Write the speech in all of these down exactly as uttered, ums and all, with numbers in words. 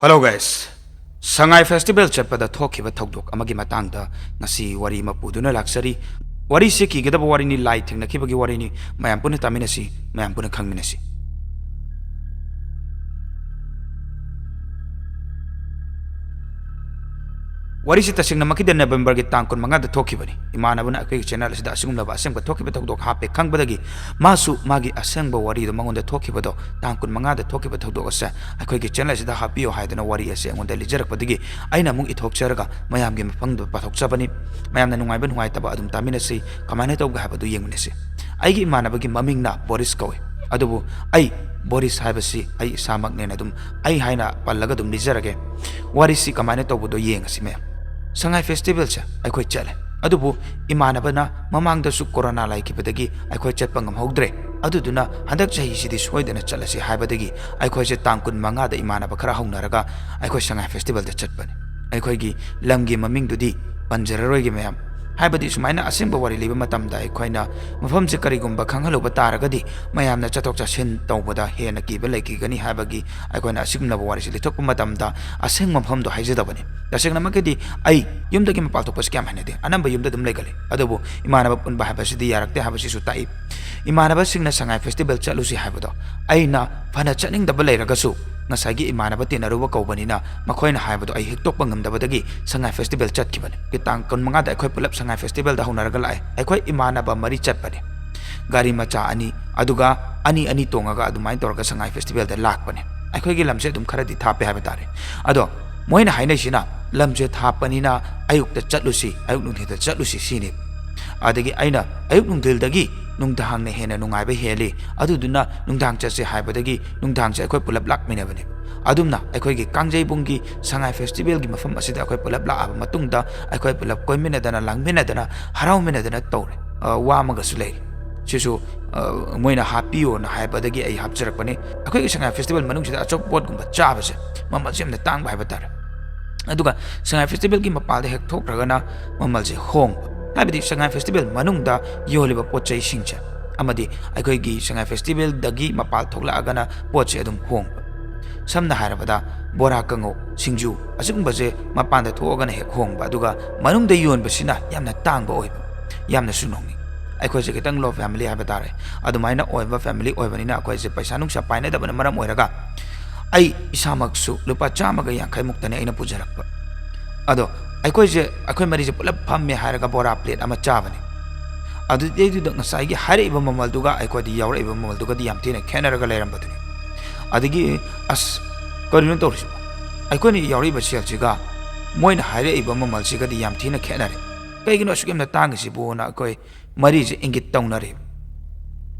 Hello guys, ꯁꯉꯥꯏ festival ꯆꯠꯄꯗ ꯊꯣꯛꯈꯤꯕ ꯊꯧꯗꯣꯛ ꯑꯃꯒꯤ ꯃꯇꯥꯡꯗ ꯉꯁꯤ ꯋꯥꯔꯤ ꯑꯃ ꯄꯨꯗꯨꯅ ꯂꯥꯛꯆꯔꯤ꯫ ꯋꯥꯔꯤꯁꯤ ꯀꯤꯒꯗꯕ ꯋꯥꯔꯤꯅꯤ, ꯂꯥꯏ ꯊꯦꯡꯅꯈꯤꯕꯒꯤ ꯋꯥꯔꯤꯅꯤ꯫ ꯃꯌꯥꯝ ꯄꯨꯟꯅ ꯇꯥꯃꯤꯟꯅꯁꯤ, ꯃꯌꯥꯝ ꯄꯨꯟꯅ ꯈꯪꯃꯤꯟꯅꯁꯤ꯫ ꯋꯥꯔꯤꯁꯤ ꯇꯁꯦꯡꯅꯃꯛꯀꯤꯗꯤ ꯅꯕꯦꯝꯕꯔꯒꯤ ꯇꯥꯡ ꯀꯨꯟꯃꯉꯥꯗ ꯊꯣꯛꯈꯤꯕꯅꯤ꯫ ꯏꯃꯥꯟꯅꯕꯅ ꯑꯩꯈꯣꯏꯒꯤ ꯆꯦꯅꯦꯜ ꯑꯁꯤꯗ ꯑꯁꯤꯒꯨꯝꯂꯕ ꯑꯁꯦꯡꯕ ꯊꯣꯛꯈꯤꯕ ꯊꯧꯗꯣꯛ ꯍꯥꯞꯄꯦ ꯈꯪꯕꯗꯒꯤ ꯃꯥꯁꯨ ꯃꯥꯒꯤ ꯑꯁꯦꯡꯕ ꯋꯥꯔꯤꯗꯣ, ꯃꯉꯣꯟꯗ ꯊꯣꯛꯈꯤꯕꯗꯣ, ꯇꯥꯡ ꯀꯨꯟꯃꯉꯥꯗ ꯊꯣꯛꯈꯤꯕ ꯊꯧꯗꯣꯛ ꯑꯁꯦ ꯑꯩꯈꯣꯏꯒꯤ ꯆꯦꯅꯦꯜ ꯑꯁꯤꯗ ꯍꯥꯞꯄꯤꯌꯣ ꯍꯥꯏꯗꯨꯅ ꯋꯥꯔꯤ ꯑꯁꯦ ꯑꯩꯉꯣꯟꯗ ꯂꯤꯖꯔꯛꯄꯗꯒꯤ ꯑꯩꯅ ꯑꯃꯨꯛ ꯏꯊꯣꯛꯆꯔꯒ ꯃꯌꯥꯝꯒꯤ ꯃꯐꯝꯗ ꯄꯥꯊꯣꯛꯆꯕꯅꯤ꯫ ꯃꯌꯥꯝꯅ ꯅꯨꯡꯉꯥꯏꯕ ꯅꯨꯡꯉꯥꯏꯇꯕ ꯑꯗꯨꯝ ꯇꯥꯃꯤꯟꯅꯁꯤ꯫ ꯀꯃꯥꯏꯅ ꯇꯧꯒꯦ ꯍꯥꯏꯕꯗꯨ ꯌꯦꯡꯃꯤꯟꯅꯁꯤ꯫ ꯑꯩꯒꯤ ꯏꯃꯥꯟꯅꯕꯒꯤ ꯃꯃꯤꯡꯅ ꯕꯣꯔꯤꯁ ꯀꯧꯏ꯫ ꯑꯗꯨꯕꯨ ꯑꯩ ꯕꯣꯔꯤꯁ ꯍꯥꯏꯕꯁꯤ ꯑꯩ ꯏꯁꯥꯃꯛꯅꯦꯅ ꯑꯗꯨꯝ ꯑꯩ ꯍꯥꯏꯅ ꯄꯜꯂꯒ ꯑꯗꯨꯝ ꯂꯤꯖꯔꯒꯦ꯫ ꯋꯥꯔꯤꯁꯤ ꯀꯃꯥꯏꯅ ꯇꯧꯕꯗꯣ ꯌꯦꯡꯉꯁꯤ ꯃꯌꯥꯝ꯫ ꯁꯉꯥꯏ ꯐꯦꯁꯇꯤꯚꯦꯜꯁꯦ ꯑꯩꯈꯣꯏ ꯆꯠꯂꯦ꯫ ꯑꯗꯨꯕꯨ ꯏꯃꯥꯟꯅꯕꯅ ꯃꯃꯥꯡꯗꯁꯨ ꯀꯣꯔꯣꯅꯥ ꯂꯩꯈꯤꯕꯗꯒꯤ ꯑꯩꯈꯣꯏ ꯆꯠꯄ ꯉꯝꯍꯧꯗ꯭ꯔꯦ꯫ ꯑꯗꯨꯗꯨꯅ ꯍꯟꯗꯛ ꯆꯍꯤꯁꯤꯗꯤ ꯁꯣꯏꯗꯅ ꯆꯠꯂꯁꯤ ꯍꯥꯏꯕꯗꯒꯤ ꯑꯩꯈꯣꯏꯁꯦ ꯇꯥꯡ ꯀꯨꯟꯃꯉꯥꯗ ꯏꯃꯥꯟꯅꯕ ꯈꯔ ꯍꯧꯅꯔꯒ ꯑꯩꯈꯣꯏ ꯁꯉꯥꯏ ꯐꯦꯁꯇꯤꯚꯦꯜꯗ ꯆꯠꯄꯅꯤ꯫ ꯑꯩꯈꯣꯏꯒꯤ ꯂꯝꯒꯤ ꯃꯃꯤꯡꯗꯨꯗꯤ ꯄꯟꯖꯔꯔꯣꯏꯒꯦ ꯃꯌꯥꯝ꯫ ꯍꯥꯏꯕꯗꯤ ꯁꯨꯃꯥꯏꯅ ꯑꯁꯦꯡꯕ ꯋꯥꯔꯤ ꯂꯤꯕ ꯃꯇꯝꯗ ꯑꯩꯈꯣꯏꯅ ꯃꯐꯝꯁꯦ ꯀꯔꯤꯒꯨꯝꯕ ꯈꯪꯍꯜꯂꯨꯕ ꯇꯥꯔꯒꯗꯤ ꯃꯌꯥꯝꯅ ꯆꯠꯊꯣꯛ ꯆꯠꯁꯤꯟ ꯇꯧꯕꯗ ꯍꯦꯟꯅ ꯀꯤꯕ ꯂꯩꯈꯤꯒꯅꯤ ꯍꯥꯏꯕꯒꯤ ꯑꯩꯈꯣꯏꯅ ꯑꯁꯤꯒꯨꯝꯂꯕ ꯋꯥꯔꯤꯁꯤ ꯂꯤꯊꯣꯛꯄ ꯃꯇꯝꯗ ꯑꯁꯦꯡꯕ ꯃꯐꯝꯗꯣ ꯍꯥꯏꯖꯗꯕꯅꯤ꯫ ꯇꯁꯦꯡꯅꯃꯛꯀꯤꯗꯤ ꯑꯩ ꯌꯨꯝꯗꯒꯤ ꯃꯄꯥꯟ ꯊꯣꯛꯄꯁꯤ ꯀꯌꯥꯝ ꯍꯩꯅꯗꯦ, ꯑꯅꯝꯕ ꯌꯨꯝꯗ ꯑꯗꯨꯝ ꯂꯩꯒꯜꯂꯤ꯫ ꯑꯗꯨꯕꯨ ꯏꯃꯥꯟꯅꯕ ꯄꯨꯟꯕ ꯍꯥꯏꯕꯁꯤꯗꯤ ꯌꯥꯔꯛꯇꯦ ꯍꯥꯏꯕꯁꯤꯁꯨ ꯇꯥꯛꯏ꯫ ꯏꯃꯥꯟꯅꯕꯁꯤꯡꯅ ꯁꯉꯥꯏ ꯐꯦꯁꯇꯤꯚꯦꯜ ꯆꯠꯂꯨꯁꯤ ꯍꯥꯏꯕꯗꯣ ꯑꯩꯅ ꯐꯅ ꯆꯠꯅꯤꯡꯗꯕ ꯂꯩꯔꯒꯁꯨ ꯉꯁꯥꯏꯒꯤ ꯏꯃꯥꯟꯅꯕ ꯇꯤꯟꯅꯔꯨꯕ ꯀꯧꯕꯅꯤꯅ ꯃꯈꯣꯏꯅ ꯍꯥꯏꯕꯗꯣ ꯑꯩ ꯍꯤꯛꯇꯣꯛꯄ ꯉꯝꯗꯕꯗꯒꯤ ꯁꯉꯥꯏ ꯐꯦꯁꯇꯤꯚꯦꯜ ꯆꯠꯈꯤꯕꯅꯤ꯫ ꯇꯥꯡ ꯀꯨꯟꯃꯉꯥꯗ ꯑꯩꯈꯣꯏ ꯄꯨꯂꯞ ꯁꯉꯥꯏ ꯐꯦꯁꯇꯤꯚꯦꯜꯗ ꯍꯧꯅꯔꯒ ꯂꯥꯛꯑꯦ꯫ ꯑꯩꯈꯣꯏ ꯏꯃꯥꯟꯅꯕ ꯃꯔꯤ ꯆꯠꯄꯅꯤ꯫ ꯒꯥꯔꯤ ꯃꯆꯥ ꯑꯅꯤ, ꯑꯗꯨꯒ ꯑꯅꯤ ꯑꯅꯤ ꯇꯣꯡꯉꯒ ꯑꯗꯨꯃꯥꯏꯅ ꯇꯧꯔꯒ ꯁꯉꯥꯏ ꯐꯦꯁꯇꯤꯚꯦꯜꯗ ꯂꯥꯛꯄꯅꯦ꯫ ꯑꯩꯈꯣꯏꯒꯤ ꯂꯝꯁꯦ ꯑꯗꯨꯝ ꯈꯔꯗꯤ ꯊꯥꯞꯄꯦ ꯍꯥꯏꯕ ꯇꯥꯔꯦ꯫ ꯑꯗꯣ ꯃꯣꯏꯅ ꯍꯥꯏꯅꯩꯁꯤꯅ ꯂꯝꯁꯦ ꯊꯥꯞꯄꯅꯤꯅ ꯑꯌꯨꯛꯇ ꯆꯠꯂꯨꯁꯤ, ꯑꯌꯨꯛ ꯅꯨꯡꯊꯤꯜꯗ ꯆꯠꯂꯨꯁꯤ ꯁꯤꯅꯤ꯫ ꯑꯗꯒꯤ ꯑꯩꯅ ꯑꯌꯨꯛ ꯅꯨꯡꯊꯤꯜꯗꯒꯤ ꯅꯨꯡꯗꯥꯡꯅ ꯍꯦꯟꯅ ꯅꯨꯡꯉꯥꯏꯕ ꯍꯦꯜꯂꯤ, ꯑꯗꯨꯗꯨꯅ ꯅꯨꯡꯗꯥꯡ ꯆꯠꯁꯦ ꯍꯥꯏꯕꯗꯒꯤ ꯅꯨꯡꯗꯥꯡꯁꯦ ꯑꯩꯈꯣꯏ ꯄꯨꯂꯞ ꯂꯥꯛꯃꯤꯟꯅꯕꯅꯦ꯫ ꯑꯗꯨꯝꯅ ꯑꯩꯈꯣꯏꯒꯤ ꯀꯥꯡꯖꯩꯕꯨꯡꯒꯤ ꯁꯉꯥꯏ ꯐꯦꯁꯇꯤꯚꯦꯜꯒꯤ ꯃꯐꯝ ꯑꯁꯤꯗ ꯑꯩꯈꯣꯏ ꯄꯨꯂꯞ ꯂꯥꯛꯑꯕ ꯃꯇꯨꯡꯗ ꯑꯩꯈꯣꯏ ꯄꯨꯂꯞ ꯀꯣꯏꯃꯤꯟꯅꯗꯅ ꯂꯥꯡꯃꯤꯟꯅꯗꯅ ꯍꯔꯥꯎꯃꯤꯟꯅꯗꯅ ꯇꯧꯔꯦ꯫ ꯑ, ꯋꯥ ꯑꯃꯒꯁꯨ ꯂꯩꯔꯤ꯫ ꯁꯤꯁꯨ, ꯑ, ꯃꯣꯏꯅ ꯍꯥꯞꯄꯤꯌꯣꯅ ꯍꯥꯏꯕꯗꯒꯤ ꯑꯩ ꯍꯥꯞꯆꯔꯛꯄꯅꯤ꯫ ꯑꯩꯈꯣꯏꯒꯤ ꯁꯉꯥꯏ ꯐꯦꯁꯇꯤꯚꯦꯜ ꯃꯅꯨꯡꯁꯤꯗ ꯑꯆꯧꯕ ꯄꯣꯠꯀꯨꯝꯕ ꯆꯥꯕꯁꯦ ꯃꯃꯜꯁꯦ ꯌꯥꯝꯅ ꯇꯥꯡꯕ ꯍꯥꯏꯕ ꯇꯥꯔꯦ꯫ ꯑꯗꯨꯒ ꯁꯉꯥꯏ ꯐꯦꯁꯇꯤꯚꯦꯜꯒꯤ ꯃꯄꯥꯟꯗ ꯍꯦꯛ ꯊꯣꯛꯈ꯭ꯔꯒꯅ ꯃꯃꯜꯁꯦ ꯍꯣꯡꯕ, ꯍꯥꯏꯕꯗꯤ ꯁꯉꯥꯏ ꯐꯦꯁꯇꯤꯚꯦꯜ ꯃꯅꯨꯡꯗ ꯌꯣꯜꯂꯤꯕ ꯄꯣꯠ ꯆꯩꯁꯤꯡꯁꯦ ꯑꯃꯗꯤ ꯑꯩꯈꯣꯏꯒꯤ ꯁꯉꯥꯏ ꯐꯦꯁꯇꯤꯚꯦꯜꯗꯒꯤ ꯃꯄꯥꯟ ꯊꯣꯛꯂꯛꯑꯒꯅ ꯄꯣꯠꯁꯦ ꯑꯗꯨꯝ ꯍꯣꯡꯕ꯫ ꯁꯝꯅ ꯍꯥꯏꯔꯕꯗ ꯕꯣꯔꯥ, ꯀꯥꯡꯉꯧ, ꯁꯤꯡꯖꯨ ꯑꯁꯤꯒꯨꯝꯕꯁꯦ ꯃꯄꯥꯟꯗ ꯊꯣꯛꯑꯒꯅ ꯍꯦꯛ ꯍꯣꯡꯕ, ꯑꯗꯨꯒ ꯃꯅꯨꯡꯗ ꯌꯣꯟꯕꯁꯤꯅ ꯌꯥꯝꯅ ꯇꯥꯡꯕ ꯑꯣꯏꯕ꯫ ꯌꯥꯝꯅꯁꯨ ꯅꯣꯛꯅꯤꯡ꯫ ꯑꯩꯈꯣꯏꯁꯦ ꯈꯤꯇꯪ low family ꯍꯥꯏꯕ ꯇꯥꯔꯦ꯫ ꯑꯗꯨꯃꯥꯏꯅ ꯑꯣꯏꯕ family ꯑꯣꯏꯕꯅꯤꯅ ꯑꯩꯈꯣꯏꯁꯦ ꯄꯩꯁꯥ ꯅꯨꯡꯁꯥ ꯄꯥꯏꯅꯗꯕꯅ ꯃꯔꯝ ꯑꯣꯏꯔꯒ ꯑꯩ ꯏꯁꯥꯃꯛꯁꯨ ꯂꯨꯄꯥ ꯆꯥꯝꯃꯒ ꯌꯥꯡꯈꯩ ꯃꯨꯛꯇꯅꯦ ꯑꯩꯅ ꯄꯨꯖꯔꯛꯄ꯫ ꯑꯗꯣ ꯑꯩꯈꯣꯏꯁꯦ, ꯑꯩꯈꯣꯏ ꯃꯔꯤꯁꯦ ꯄꯨꯂꯞ ꯐꯝꯃꯦ ꯍꯥꯏꯔꯒ ꯕꯣꯔꯥ plate ꯑꯃ ꯆꯥꯕꯅꯤ꯫ ꯑꯗꯨꯗꯩꯗꯨꯗ ꯉꯁꯥꯏꯒꯤ ꯍꯥꯏꯔꯛꯏꯕ ꯃꯃꯜꯗꯨꯒ ꯑꯩꯈꯣꯏꯗ ꯌꯥꯎꯔꯛꯏꯕ ꯃꯃꯜꯗꯨꯒꯗꯤ ꯌꯥꯝ ꯊꯤꯅ ꯈꯦꯠꯅꯔꯒ ꯂꯩꯔꯝꯕꯗꯨꯅꯤ꯫ ꯑꯗꯒꯤ ꯑꯁ, ꯀꯔꯤꯅꯣ ꯇꯧꯔꯤꯁꯤꯕꯣ? ꯑꯩꯈꯣꯏꯅ ꯌꯥꯎꯔꯛꯏꯕ ꯁꯦꯜꯁꯤꯒ ꯃꯣꯏꯅ ꯍꯥꯏꯔꯛꯏꯕ ꯃꯃꯜꯁꯤꯒꯗꯤ ꯌꯥꯝ ꯊꯤꯅ ꯈꯦꯠꯅꯔꯦ꯫ ꯀꯩꯒꯤꯅꯣ ꯑꯁꯨꯛ ꯌꯥꯝꯅ ꯇꯥꯡꯉꯤꯁꯤꯕꯣꯅ ꯑꯩꯈꯣꯏ ꯃꯔꯤꯁꯦ ꯏꯪꯒꯤꯠ ꯇꯧꯅꯔꯦ꯫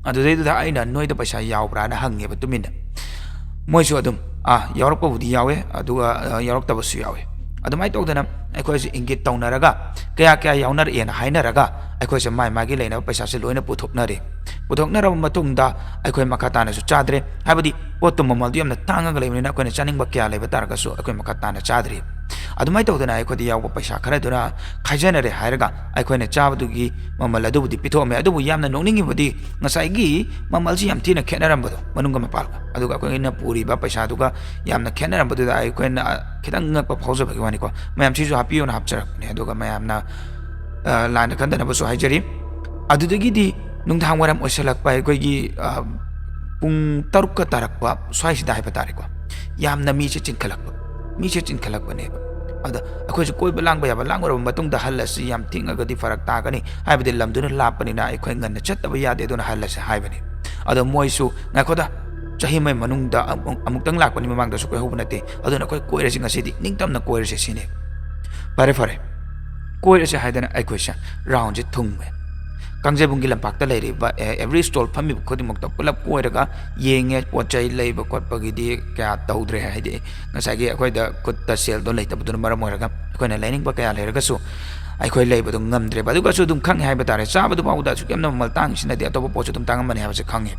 ꯑꯗꯨꯗꯩꯗꯨꯗ ꯑꯩꯅ, "ꯅꯣꯏꯗ ꯄꯩꯁꯥ ꯌꯥꯎꯕ꯭ꯔꯥꯅ?" ꯍꯪꯉꯦꯕ ꯇꯨꯃꯤꯟꯅ꯫ ꯃꯣꯏꯁꯨ ꯑꯗꯨꯝ, "ꯑꯥ, ꯌꯥꯎꯔꯛꯄꯕꯨꯗꯤ ꯌꯥꯎꯋꯦ, ꯑꯗꯨꯒ, ꯑ, ꯌꯥꯎꯔꯛꯇꯕꯁꯨ ꯌꯥꯎꯋꯦ"꯫ ꯑꯗꯨꯃꯥꯏꯅ ꯇꯧꯗꯅ ꯑꯩꯈꯣꯏꯁꯦ ꯏꯪꯒꯤꯠ ꯇꯧꯅꯔꯒ ꯀꯌꯥ ꯀꯌꯥ ꯌꯥꯎꯅꯔꯛꯑꯦꯅ ꯍꯥꯏꯅꯔꯒ ꯑꯩꯈꯣꯏꯁꯦ ꯃꯥꯏ ꯃꯥꯒꯤ ꯂꯩꯅꯕ ꯄꯩꯁꯥꯁꯦ ꯂꯣꯏꯅ ꯄꯨꯊꯣꯛꯅꯔꯦ꯫ ꯄꯨꯊꯣꯛꯅꯔꯕ ꯃꯇꯨꯡꯗ ꯑꯩꯈꯣꯏ ꯃꯈꯥ ꯇꯥꯅꯁꯨ ꯆꯥꯗ꯭ꯔꯦ꯫ ꯍꯥꯏꯕꯗꯤ ꯄꯣꯠꯇꯨ ꯃꯃꯜꯗꯨ ꯌꯥꯝꯅ ꯇꯥꯡꯉꯒ ꯂꯩꯕꯅꯤꯅ ꯑꯩꯈꯣꯏꯅ ꯆꯥꯅꯤꯡꯕ ꯀꯌꯥ ꯂꯩꯕ ꯇꯥꯔꯒꯁꯨ ꯑꯩꯈꯣꯏ ꯃꯈꯥ ꯇꯥꯅ ꯆꯥꯗ꯭ꯔꯤ꯫ ꯑꯗꯨꯃꯥꯏꯅ ꯇꯧꯗꯅ ꯑꯩꯈꯣꯏꯗ ꯌꯥꯎꯕ ꯄꯩꯁꯥ ꯈꯔꯗꯨꯅ ꯈꯥꯏꯖꯅꯔꯦ ꯍꯥꯏꯔꯒ ꯑꯩꯈꯣꯏꯅ ꯆꯥꯕꯗꯨꯒꯤ ꯃꯃꯜ ꯑꯗꯨꯕꯨꯗꯤ ꯄꯤꯊꯣꯛꯑꯝꯃꯦ꯫ ꯑꯗꯨꯕꯨ ꯌꯥꯝꯅ ꯅꯣꯛꯅꯤꯡꯉꯤꯕꯗꯤ ꯉꯁꯥꯏꯒꯤ ꯃꯃꯜꯁꯤ ꯌꯥꯝ ꯊꯤꯅ ꯈꯦꯠꯅꯔꯝꯕꯗꯣ, ꯃꯅꯨꯡꯒ ꯃꯄꯥꯜꯒ, ꯑꯗꯨꯒ ꯑꯩꯈꯣꯏꯅ ꯄꯨꯔꯤꯕ ꯄꯩꯁꯥꯗꯨꯒ ꯌꯥꯝꯅ ꯈꯦꯠꯅꯔꯝꯕꯗꯨꯗ ꯑꯩꯈꯣꯏꯅ, ꯑ, ꯈꯤꯇꯪ ꯉꯛꯄ ꯐꯥꯎꯖꯕꯒꯤ ꯋꯥꯅꯤꯀꯣ꯫ ꯃꯌꯥꯝꯁꯤꯁꯨ ꯍꯥꯞꯄꯤꯌꯣꯅ ꯍꯥꯞꯆꯔꯛꯄꯅꯦ꯫ ꯑꯗꯨꯒ ꯃꯌꯥꯝꯅ, ꯑ, ꯂꯥꯟꯅ ꯈꯟꯗꯅꯕꯁꯨ ꯍꯥꯏꯖꯔꯤ꯫ ꯑꯗꯨꯗꯒꯤꯗꯤ ꯅꯨꯡꯗꯥꯡ ꯋꯥꯏꯔꯝ ꯑꯣꯏꯁꯜꯂꯛꯄ ꯑꯩꯈꯣꯏꯒꯤ, ꯑ, ꯄꯨꯡ ꯇꯔꯨꯛꯀ ꯇꯥꯔꯛꯄ ꯁ꯭ꯋꯥꯏꯁꯤꯗ ꯍꯥꯏꯕ ꯇꯥꯔꯦꯀꯣ, ꯌꯥꯝꯅ ꯃꯤꯁꯦ ꯆꯤꯟꯈꯠꯂꯛꯄ, ꯃꯤꯁꯦ ꯆꯤꯟꯈꯠꯂꯛꯄꯅꯦꯕ꯫ ꯑꯗ ꯑꯩꯈꯣꯏꯁꯨ ꯀꯣꯏꯕ ꯂꯥꯡꯕ ꯌꯥꯕ ꯂꯥꯡꯉꯨꯔꯕ ꯃꯇꯨꯡꯗ ꯍꯜꯂꯁꯤ, ꯌꯥꯝ ꯊꯦꯡꯉꯒꯗꯤ ꯐꯔꯛ ꯇꯥꯒꯅꯤ, ꯍꯥꯏꯕꯗꯤ ꯂꯝꯗꯨꯅ ꯂꯥꯞꯄꯅꯤꯅ ꯑꯩꯈꯣꯏ ꯉꯟꯅ ꯆꯠꯇꯕ ꯌꯥꯗꯦ, ꯑꯗꯨꯅ ꯍꯜꯂꯁꯦ ꯍꯥꯏꯕꯅꯤ꯫ ꯑꯗꯣ ꯃꯣꯏꯁꯨ, "ꯉꯥꯏꯈꯣꯗ, ꯆꯍꯤ ꯑꯃꯒꯤ ꯃꯅꯨꯡꯗ ꯑꯃꯨꯛ-, ꯑꯃꯨꯛꯇꯪ ꯂꯥꯛꯄꯅꯤ, ꯃꯃꯥꯡꯗꯁꯨ ꯀꯣꯏꯍꯧꯕ ꯅꯠꯇꯦ, ꯑꯗꯨꯅ ꯑꯩꯈꯣꯏ ꯀꯣꯏꯔꯁꯤ ꯉꯁꯤꯗꯤ, ꯅꯤꯡꯇꯝꯅ ꯀꯣꯏꯔꯁꯦ" ꯁꯤꯅꯤ꯫ ꯐꯔꯦ ꯐꯔꯦ, ꯀꯣꯏꯔꯁꯦ ꯍꯥꯏꯗꯅ ꯑꯩꯈꯣꯏꯁꯦ roundꯁꯦ ꯊꯨꯡꯉꯦ꯫ ꯀꯥꯡꯖꯩꯕꯨꯡꯒꯤ ꯂꯝꯄꯥꯛꯇ ꯂꯩꯔꯤꯕ, ꯑꯦ, every stall ꯐꯝꯃꯤꯕ ꯈꯨꯗꯤꯡꯃꯛꯇ ꯄꯨꯂꯞ ꯀꯣꯏꯔꯒ ꯌꯦꯡꯉꯦ꯫ ꯄꯣꯠ ꯆꯩ ꯂꯩꯕ ꯈꯣꯠꯄꯒꯤꯗꯤ ꯀꯌꯥ ꯇꯧꯗ꯭ꯔꯦ, ꯍꯥꯏꯗꯤ ꯉꯁꯥꯏꯒꯤ ꯑꯩꯈꯣꯏꯗ ꯈꯨꯠꯇ ꯁꯦꯜꯗꯣ ꯂꯩꯇꯕꯗꯨꯅ ꯃꯔꯝ ꯑꯣꯏꯔꯒ ꯑꯩꯈꯣꯏꯅ ꯂꯩꯅꯤꯡꯕ ꯀꯌꯥ ꯂꯩꯔꯒꯁꯨ ꯑꯩꯈꯣꯏ ꯂꯩꯕꯗꯣ ꯉꯝꯗ꯭ꯔꯦꯕ꯫ ꯑꯗꯨꯒꯁꯨ ꯑꯗꯨꯝ ꯈꯪꯉꯦ ꯍꯥꯏꯕ ꯇꯥꯔꯦ, ꯆꯥꯕꯗꯨ ꯐꯥꯎꯕꯗ ꯑꯁꯨꯛ ꯌꯥꯝꯅ ꯃꯃꯜ ꯇꯥꯡꯉꯤꯁꯤꯅꯗꯤ ꯑꯇꯣꯞꯄ ꯄꯣꯠꯁꯨ ꯑꯗꯨꯝ ꯇꯥꯡꯉꯝꯃꯅꯤ ꯍꯥꯏꯕꯁꯦ ꯈꯪꯉꯦ꯫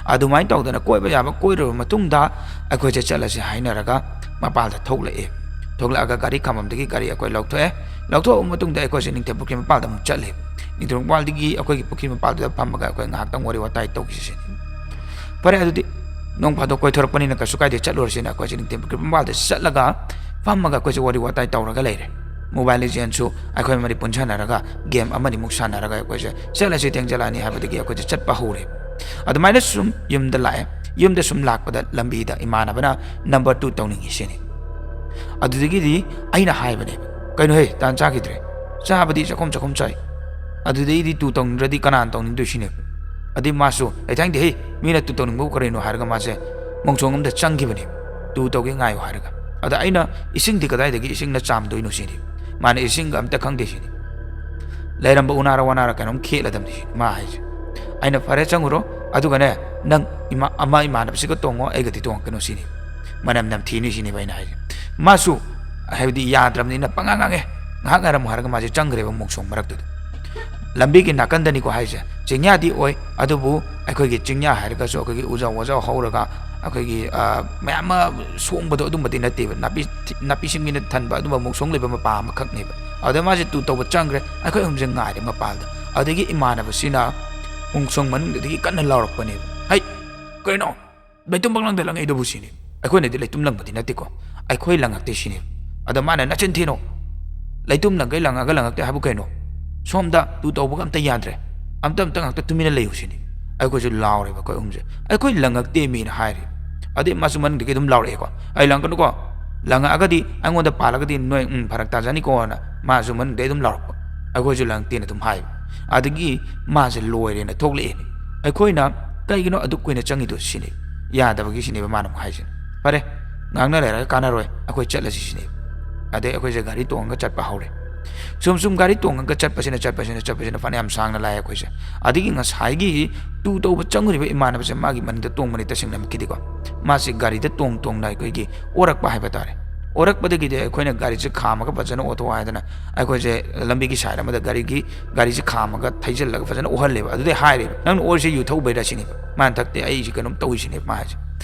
ꯑꯗꯨꯃꯥꯏꯅ ꯇꯧꯗꯅ ꯀꯣꯏꯕ ꯌꯥꯕ ꯀꯣꯏꯔꯨꯔꯕ ꯃꯇꯨꯡꯗ ꯑꯩꯈꯣꯏꯁꯦ ꯆꯠꯂꯁꯦ ꯍꯥꯏꯅꯔꯒ ꯃꯄꯥꯜꯗ ꯊꯣꯛꯂꯛꯑꯦ꯫ ꯊꯣꯛꯂꯛꯑꯒ ꯒꯥꯔꯤ ꯈꯥꯝꯕꯝꯗꯒꯤ ꯒꯥꯔꯤ ꯑꯩꯈꯣꯏ ꯂꯧꯊꯣꯛꯑꯦ꯫ ꯂꯧꯊꯣꯛꯑꯕ ꯃꯇꯨꯡꯗ ꯑꯩꯈꯣꯏꯁꯦ ꯅꯤꯡꯊꯦꯝ ꯄꯨꯈ꯭ꯔꯤ ꯃꯄꯥꯜꯗ ꯑꯃꯨꯛ ꯆꯠꯂꯦ꯫ ꯅꯤꯡꯊꯦꯝ ꯄꯨꯈ꯭ꯔꯤ ꯃꯄꯥꯜꯗꯒꯤ ꯑꯩꯈꯣꯏꯒꯤ ꯄꯨꯈ꯭ꯔꯤ ꯃꯄꯥꯜꯗꯨꯗ ꯐꯝꯃꯒ ꯑꯩꯈꯣꯏ ꯉꯥꯏꯍꯥꯛꯇꯪ ꯋꯥꯔꯤ ꯋꯥꯇꯥꯏ ꯇꯧꯈꯤꯁꯦ꯫ ꯐꯔꯦ, ꯑꯗꯨꯗꯤ ꯅꯣꯡ ꯐꯥꯗꯣꯛ ꯀꯣꯏꯊꯣꯔꯛꯄꯅꯤꯅ ꯀꯩꯁꯨ ꯀꯥꯏꯗꯦ, ꯆꯠꯂꯨꯔꯁꯤꯅ ꯑꯩꯈꯣꯏꯁꯦ ꯅꯤꯡꯊꯦꯝ ꯄꯨꯈ꯭ꯔꯤ ꯃꯄꯥꯜꯗ ꯆꯠꯂꯒ ꯐꯝꯃꯒ ꯑꯩꯈꯣꯏꯁꯦ ꯋꯥꯔꯤ ꯋꯥꯇꯥꯏ ꯇꯧꯔꯒ ꯂꯩꯔꯦ꯫ ꯃꯣꯕꯥꯏꯜ ꯂꯤꯖꯦꯟꯁꯨ ꯑꯩꯈꯣꯏ ꯃꯔꯤ ꯄꯨꯟꯁꯟꯅꯔꯒ ꯒꯦꯝ ꯑꯃꯅꯤꯃꯨꯛ ꯁꯥꯟꯅꯔꯒ ꯑꯩꯈꯣꯏꯁꯦ ꯆꯠꯂꯁꯤ, ꯊꯦꯡꯖꯜꯂꯛꯑꯅꯤ ꯍꯥꯏꯕꯗꯒꯤ ꯑꯩꯈꯣꯏꯁꯦ ꯆꯠꯄ ꯍꯧꯔꯦ꯫ ꯑꯗꯨꯃꯥꯏꯅ ꯁꯨꯝ ꯌꯨꯝꯗ ꯂꯥꯛꯑꯦ꯫ ꯌꯨꯝꯗ ꯁꯨꯝ ꯂꯥꯛꯄꯗ ꯂꯝꯕꯤꯗ ꯏꯃꯥꯟꯅꯕꯅ ꯅꯝꯕꯔ ꯇꯨ ꯇꯧꯅꯤꯡꯉꯤ ꯁꯤꯅꯤ꯫ ꯑꯗꯨꯗꯒꯤꯗꯤ ꯑꯩꯅ ꯍꯥꯏꯕꯅꯦꯕ, "ꯀꯩꯅꯣꯍꯦ, ꯇꯥꯟ ꯆꯥꯈꯤꯗ꯭ꯔꯦ, ꯆꯥꯕꯗꯤ ꯆꯥꯛꯈꯨꯝ ꯆꯥꯛꯈꯨꯝ ꯆꯥꯏ, ꯑꯗꯨꯗꯩꯗꯤ ꯇꯨ ꯇꯧꯅꯤꯡꯗ꯭ꯔꯗꯤ ꯀꯅꯥꯅ ꯇꯧꯅꯤꯡꯗꯣꯏ?" ꯁꯤꯅꯦꯕ꯫ ꯑꯗꯩ ꯃꯥꯁꯨ, "ꯑꯩ ꯇꯥꯅꯤꯡꯗꯦ ꯍꯦ, ꯃꯤꯅ ꯇꯨ ꯇꯧꯅꯤꯡꯕꯕꯨ ꯀꯔꯤꯅꯣ?" ꯍꯥꯏꯔꯒ ꯃꯥꯁꯦ ꯃꯣꯡꯁꯣꯡ ꯑꯃꯗ ꯆꯪꯈꯤꯕꯅꯦꯕ, "ꯇꯨ ꯇꯧꯒꯦ ꯉꯥꯏꯌꯨ" ꯍꯥꯏꯔꯒ꯫ ꯑꯗ ꯑꯩꯅ, "ꯏꯁꯤꯡꯗꯤ ꯀꯗꯥꯏꯗꯒꯤ ꯏꯁꯤꯡꯅ ꯆꯥꯝꯗꯣꯏꯅꯣ?" ꯁꯤꯅꯤ꯫ ꯃꯥꯅ, "ꯏꯁꯤꯡꯒ ꯑꯝꯇ ꯈꯪꯗꯦ" ꯁꯤꯅꯤ꯫ "ꯂꯩꯔꯝꯕ ꯎꯅꯥꯔ ꯋꯥꯅꯥꯔ ꯀꯩꯅꯣꯝ ꯈꯦꯠꯂꯗꯝꯅꯤ" ꯁꯤꯅꯤ ꯃꯥ ꯍꯥꯏꯁꯦ꯫ ꯑꯩꯅ, "ꯐꯔꯦ, ꯆꯪꯉꯨꯔꯣ, ꯑꯗꯨꯒꯅꯦ, ꯅꯪ ꯏꯃꯥ-, ꯑꯃ ꯏꯃꯥꯟꯅꯕꯁꯤꯒ ꯇꯣꯡꯉꯣ, ꯑꯩꯒꯗꯤ ꯇꯣꯡꯉꯛꯀꯅꯨ" ꯁꯤꯅꯤ꯫ ꯃꯅꯝ ꯅꯝꯊꯤꯅꯤ ꯁꯤꯅꯦꯕ ꯑꯩꯅ ꯍꯥꯏꯁꯦ꯫ ꯃꯥꯁꯨ ꯍꯥꯏꯕꯗꯤ ꯌꯥꯗ꯭ꯔꯕꯅꯤꯅ ꯄꯉꯥꯡ ꯉꯥꯡꯉꯦ꯫ "ꯉꯥꯏꯍꯥꯛ ꯉꯥꯏꯔꯝꯃꯨ" ꯍꯥꯏꯔꯒ ꯃꯥꯁꯦ ꯆꯪꯈ꯭ꯔꯦꯕ ꯃꯣꯡꯁꯣꯡ ꯃꯔꯛꯇꯨꯗ꯫ ꯂꯝꯕꯤꯒꯤ ꯅꯥꯀꯟꯗꯅꯤꯀꯣ ꯍꯥꯏꯁꯦ, ꯆꯤꯡꯌꯥꯗꯤ ꯑꯣꯏ, ꯑꯗꯨꯕꯨ ꯑꯩꯈꯣꯏꯒꯤ ꯆꯤꯡꯌꯥ ꯍꯥꯏꯔꯒꯁꯨ ꯑꯩꯈꯣꯏꯒꯤ ꯎꯖꯥꯎ ꯋꯥꯖꯥꯎ ꯍꯧꯔꯒ ꯑꯩꯈꯣꯏꯒꯤ, ꯑ, ꯃꯌꯥꯝ ꯑꯃ ꯁꯣꯡꯕꯗꯣ ꯑꯗꯨꯝꯕꯗꯤ ꯅꯠꯇꯦꯕ, ꯅꯥꯄꯤ, ꯅꯥꯄꯤ ꯁꯤꯡꯕꯤꯅ ꯊꯟꯕ ꯑꯗꯨꯝꯕ ꯃꯣꯡꯁꯣꯡ ꯂꯩꯕ ꯃꯄꯥ ꯑꯃꯈꯛꯅꯦꯕ꯫ ꯑꯗꯨꯗ ꯃꯥꯁꯦ ꯇꯨ ꯇꯧꯕ ꯆꯪꯈ꯭ꯔꯦ, ꯑꯩꯈꯣꯏ ꯑꯍꯨꯝꯁꯦ ꯉꯥꯏꯔꯦ ꯃꯄꯥꯜꯗ꯫ ꯑꯗꯨꯗꯒꯤ ꯏꯃꯥꯟꯅꯕꯁꯤꯅ ꯃꯣꯡꯁꯣꯡ ꯃꯅꯨꯡꯗꯒꯤ ꯀꯟꯅ ꯂꯥꯎꯔꯛꯄꯅꯦꯕ, "ꯍꯩ, ꯀꯩꯅꯣ? ꯂꯩꯇꯨꯝ ꯄꯪꯂꯪꯗ ꯂꯪꯉꯛꯏꯗꯨꯕꯨ?" ꯁꯤꯅꯤ꯫ ꯑꯩꯈꯣꯏꯅꯗꯤ ꯂꯩꯇꯨꯝ ꯂꯪꯕꯗꯤ ꯅꯠꯇꯦꯀꯣ, ꯑꯩꯈꯣꯏ ꯂꯪꯉꯛꯇꯦ ꯁꯤꯅꯤ꯫ ꯑꯗ ꯃꯥꯅ, "ꯅꯆꯤꯟ ꯊꯤꯅꯣ, ꯂꯩꯇꯨꯝ ꯂꯪꯈꯩ ꯂꯪꯉꯒ ꯂꯪꯉꯛꯇꯦ ꯍꯥꯏꯕꯨ ꯀꯩꯅꯣ? ꯁꯣꯝꯗ ꯇꯨ ꯇꯧꯕꯒ ꯑꯝꯇ ꯌꯥꯗ꯭ꯔꯦ, ꯑꯝꯇ, ꯑꯝꯇ ꯉꯥꯛꯇ ꯇꯨꯃꯤꯟꯅ ꯂꯩꯌꯨ" ꯁꯤꯅꯤ꯫ ꯑꯩꯈꯣꯏꯁꯨ ꯂꯥꯎꯔꯦꯕ ꯑꯩꯈꯣꯏ ꯑꯍꯨꯝꯁꯦ, "ꯑꯩꯈꯣꯏ ꯂꯪꯉꯛꯇꯦ ꯃꯤꯅ" ꯍꯥꯏꯔꯦ꯫ ꯑꯗꯩ ꯃꯥꯁꯨ ꯃꯅꯨꯡꯗꯒꯤ ꯑꯗꯨꯝ ꯂꯥꯎꯔꯛꯑꯦꯀꯣ, "ꯑꯩ ꯂꯪꯉꯛꯀꯅꯨꯀꯣ, ꯂꯪꯉꯛꯑꯒꯗꯤ ꯑꯩꯉꯣꯟꯗ ꯄꯥꯜꯂꯒꯗꯤ ꯅꯣꯏ, ꯎꯝ, ꯐꯔꯛ ꯇꯥꯖꯅꯤꯀꯣꯅ" ꯃꯥꯁꯨ ꯃꯅꯨꯡꯗꯒꯤ ꯑꯗꯨꯝ ꯂꯥꯎꯔꯛꯄ꯫ ꯑꯩꯈꯣꯏꯁꯨ ꯂꯪꯉꯛꯇꯦꯅ ꯑꯗꯨꯝ ꯍꯥꯏꯕ꯫ ꯑꯗꯒꯤ ꯃꯥꯁꯦ ꯂꯣꯏꯔꯦꯅ ꯊꯣꯛꯂꯛꯑꯦꯅꯦ꯫ ꯑꯩꯈꯣꯏꯅ, "ꯀꯩꯒꯤꯅꯣ ꯑꯗꯨꯛ ꯀꯨꯏꯅ ꯆꯪꯉꯤꯗꯣ?" ꯁꯤꯅꯤ꯫ ꯌꯥꯗꯕꯒꯤ ꯁꯤꯅꯦꯕ ꯃꯥꯅ ꯑꯃꯨꯛ ꯍꯥꯏꯁꯦ꯫ "ꯐꯔꯦ, ꯉꯥꯡꯅ ꯂꯩꯔꯒ ꯀꯥꯟꯅꯔꯣꯏ, ꯑꯩꯈꯣꯏ ꯆꯠꯂꯁꯤ" ꯁꯤꯅꯦꯕ꯫ ꯑꯗꯩ ꯑꯩꯈꯣꯏꯁꯦ ꯒꯥꯔꯤ ꯇꯣꯡꯉꯒ ꯆꯠꯄ ꯍꯧꯔꯦ꯫ ꯁꯨꯝ ꯁꯨꯝ ꯒꯥꯔꯤ ꯇꯣꯡꯉꯒ ꯆꯠꯄꯁꯤꯅ, ꯆꯠꯄꯁꯤꯅ, ꯆꯠꯄꯁꯤꯅ ꯐꯅꯌꯥꯝ ꯁꯥꯡꯅ ꯂꯥꯛꯑꯦ ꯑꯩꯈꯣꯏꯁꯦ꯫ ꯑꯗꯒꯤ ꯉꯁꯥꯏꯒꯤ ꯇꯨ ꯇꯧꯕ ꯆꯪꯉꯨꯔꯤꯕ ꯏꯃꯥꯟꯅꯕꯁꯦ ꯃꯥꯒꯤ ꯃꯅꯤꯡꯗ ꯇꯣꯡꯕꯅꯤ ꯇꯁꯦꯡꯅꯃꯛꯀꯤꯗꯤꯀꯣ꯫ ꯃꯥꯁꯦ ꯒꯥꯔꯤꯗ ꯇꯣꯡ ꯇꯣꯡꯅ ꯑꯩꯈꯣꯏꯒꯤ ꯑꯣꯔꯛꯄ ꯍꯥꯏꯕ ꯇꯥꯔꯦ꯫ ꯑꯣꯔꯛꯄꯗꯒꯤꯗꯤ ꯑꯩꯈꯣꯏꯅ ꯒꯥꯔꯤꯁꯦ ꯈꯥꯝꯃꯒ ꯐꯖꯅ ꯑꯣꯊꯣꯛꯑꯣ ꯍꯥꯏꯗꯅ ꯑꯩꯈꯣꯏꯁꯦ ꯂꯝꯕꯤꯒꯤ ꯁꯥꯏꯠ ꯑꯃꯗ ꯒꯥꯔꯤꯒꯤ, ꯒꯥꯔꯤꯁꯦ ꯈꯥꯝꯃꯒ ꯊꯩꯖꯤꯜꯂꯒ ꯐꯖꯅ ꯑꯣꯍꯜꯂꯦꯕ꯫ ꯑꯗꯨꯗꯩ ꯍꯥꯏꯔꯦꯕ, "ꯅꯪꯅ ꯑꯣꯔꯤꯁꯦ ꯌꯨ ꯊꯛꯎꯕꯩꯔꯥ?" ꯁꯤꯅꯦꯕ꯫ ꯃꯥꯅ, "ꯊꯛꯇꯦ, ꯑꯩꯁꯦ ꯀꯩꯅꯣꯝ ꯇꯧꯏ" ꯁꯤꯅꯦꯕ ꯃꯥ ꯍꯥꯏꯁꯦ꯫